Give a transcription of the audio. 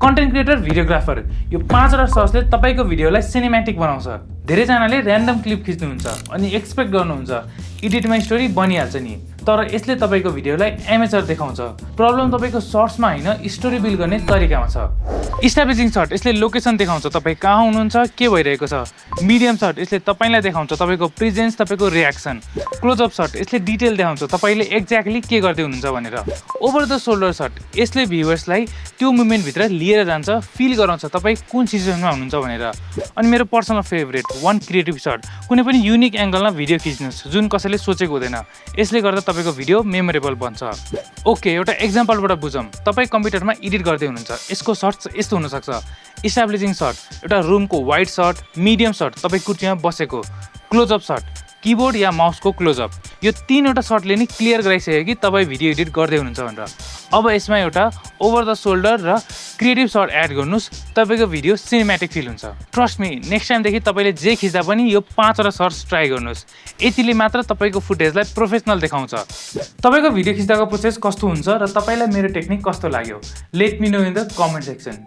Content creator videographer यो 5वटा सर्चले तपाईको भिडियोलाई सिनेम्याटिक बनाउँछ। धेरैजनाले र्यान्डम क्लिप खिच्नुहुन्छ अनि एक्सपेक्ट गर्नुहुन्छ एडिटमा स्टोरी बनिहाल्छ नि, तर यसले तपाईको भिडियोलाई एमेचर देखाउँछ। प्रब्लम तपाईको सर्ट्समा हैन स्टोरी बिल्ड गर्ने तरिकामा छ। इस्टाब्लिशिङ सर्ट यसले लोकेसन देखाउँछ तपाई कहाँ हुनुहुन्छ, के भइरहेको छ। मिडियम सर्ट यसले तपाईलाई देखाउँछ तपाईको प्रेजेन्स, तपाईको रियाक्सन। क्लोज अप सर्ट यसले डिटेल देखाउँछ तपाईले एक्ज्याक्टली के गर्दै हुनुहुन्छ भनेर। ओभर द शोल्डर सर्ट यसले भ्युअर्सलाई त्यो मोमेन्ट भित्र लिएर जान्छ, फिल गराउँछ तपाई कुन सिचुएसनमा हुनुहुन्छ भनेर। अनि मेरो personal favourite one creative short, कुनै पनि युनिक एंगलमा भिडियो खिच्नुस् जुन कसैले सोचेको हुँदैन। यसले गर्दा तपाईको भिडियो मेमोरेबल बन्छ। ओके, एउटा एक्जाम्पलबाट बुझौँ। तपाई कम्प्युटरमा एडिट गर्दै हुनुहुन्छ, यसको सर्ट्स यस्तो हुन सक्छ। इस्टाब्लिशिङ सर्ट एउटा रुमको वाइड सर्ट, मिडियम सर्ट तपाई कुर्सीमा बसेको, क्लोज अप सर्ट कीबोर्ड या माउसको क्लोज अप। यो 3वटा सर्टले नि क्लियर गराइसक्यो कि तपाई भिडियो एडिट गर्दै हुनुहुन्छ भनेर। अब यसमा एउटा ओभर द शोल्डर र क्रिएटिभ सर्ट एड गर्नुस्, तपाईको भिडियो सिनेम्याटिक फिल हुन्छ। ट्रस्ट मी, नेक्स्ट टाइमदेखि तपाईले जे खिच्दा पनि यो 5वटा सर्ट्स ट्राई गर्नुस्। यतिले मात्र तपाईको फुटेजलाई प्रोफेसनल देखाउँछ। तपाईको भिडियो खिच्दाको प्रोसेस कस्तो हुन्छ र तपाईलाई मेरो टेक्निक कस्तो लाग्यो, let me know in the comment section.